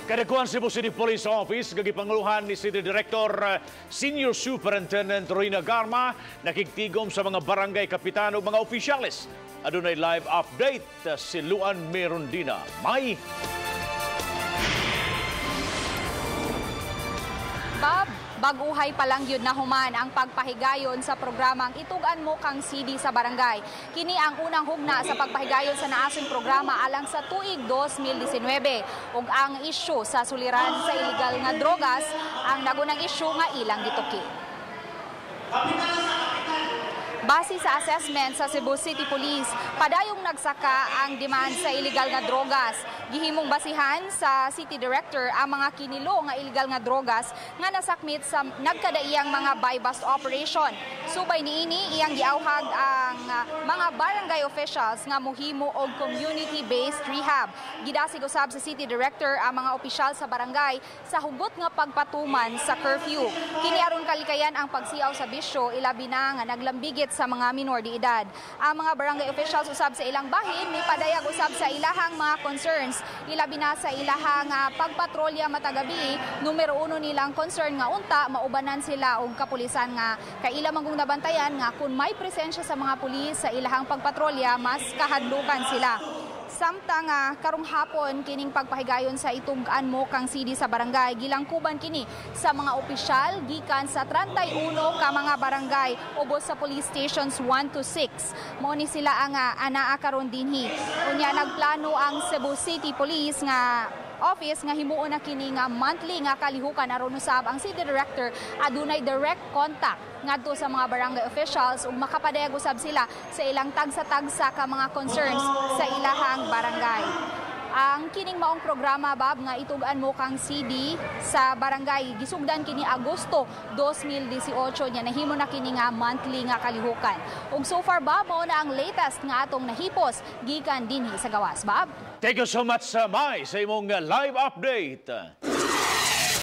Kadakuan Cebu City Police Office, gagipanguluhan ni City Director Senior Superintendent Royina Garma, nakigtigom sa mga barangay kapitan ug mga opisyales. Adunay live update si Luan Merundina. May Bob, bag-uhay pa lang yun nahuman ang pagpahigayon sa programang Itug-an Mo Kang CD sa Barangay. Kini ang unang hugna sa pagpahigayon sa naasing programa alang sa tuig 2019. Ug ang isyu sa suliran sa illegal nga drogas ang nagunang isyu nga ilang gituki. Base sa assessment sa Cebu City Police, padayong nagsaka ang demand sa illegal nga drogas. Gihimong basihan sa City Director ang mga kinilo nga illegal nga drogas nga nasakmit sa nagkadaiyang mga buy-bust operation. Subay niini, iyang giawhag ang mga barangay officials nga muhimo og community-based rehab. Gidasig usab sa City Director ang mga opisyal sa barangay sa hugot nga pagpatuman sa curfew. Kini aron kalikayan ang pagsiaw sa bisyo, ilabi na nga naglambigit sa mga minor de edad. Ang mga barangay officials usab sa ilang bahin mipadayag usab sa ilahang mga concerns, ilabi na sa ilahang pagpatrolya matagabi. Numero 1 nilang concern nga unta maubanan sila og kapulisan nga kaila manggong nabantayan nga kung may presensya sa mga pulis sa ilahang pagpatrolya, mas kahadlukan sila. Samtang karong hapon kining pagpahigayon sa Itug-an Mo Kang CD sa barangay, gilangkuban kini sa mga opisyal gikan sa 31 ka mga barangay ubos sa police stations 1 to 6. Mao ni sila ang anaa karon dinhi. Unya nagplano ang Cebu City Police nga office nga himuon na kini nga monthly nga kalihukan aron usab ang City Director adunay direct contact ngadto sa mga barangay officials ug makapadayag usab sila sa ilang tagsa-tagsa ka mga concerns sa ilahang barangay. Ang kining maong programa, Bob, nga Itug-an Mo Kang CD sa barangay, gisugdan kini Agosto 2018 nya nahimo na kini nga monthly nga kalihukan. Ug so far, Bob, mao na ang latest nga atong nahipos gikan dinhi sa gawas, Bob. Thank you so much, Mai, sa imong live update.